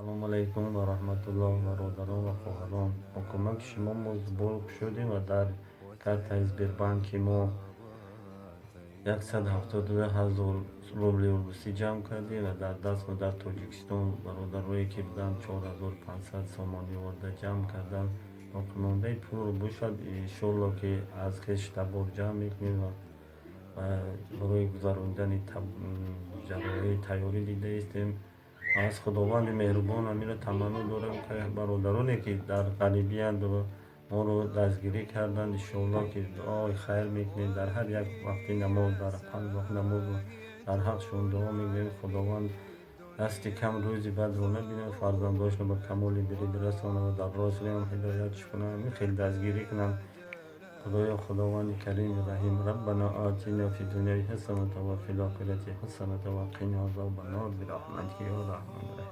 Салому алайкум ва раҳматуллоҳ, бародарон ва хоҳарон. Бо кӯмаки шумо мо сбор шудем ва дар картаи Сбербанки мо 172 000 рубли русӣ ҷамъ кардем ва дар даст мо дар Тоҷикистон бародарое ки буданд, 4500 сомонӣ оварда ҷамъ карданд. Боқимондаи пулро бошад, иншоалло, ки аз хешу табор ҷамъ мекунем ва барои гузаронидани ҷарроҳӣ тайёрӣ дида истем. Аз Худованди меҳрубон ҳаминро таманно дорам, ки бародароне, ки дар ғарибиянд, моро дастгирӣ карданд, иншоалло, ки дуои хайр мекунем. Дар ҳар як вақти намоз, дар панҷ вақт намоз дар ҳақшон дуо мегӯем. Худованд дасти кам рӯзи бадро набинад, фарзандошро ба камоли дилӣ бирасонад ва дар рост ҳидоятш кунад. Ҳамин хел дастгирӣ кунанд. Худоё, Худованди Карими Раҳим, ربنا آتنا في الدنيا حسنة وفي الآخرة حسنة وقنا عذاب النار برحمتك يا أرحم.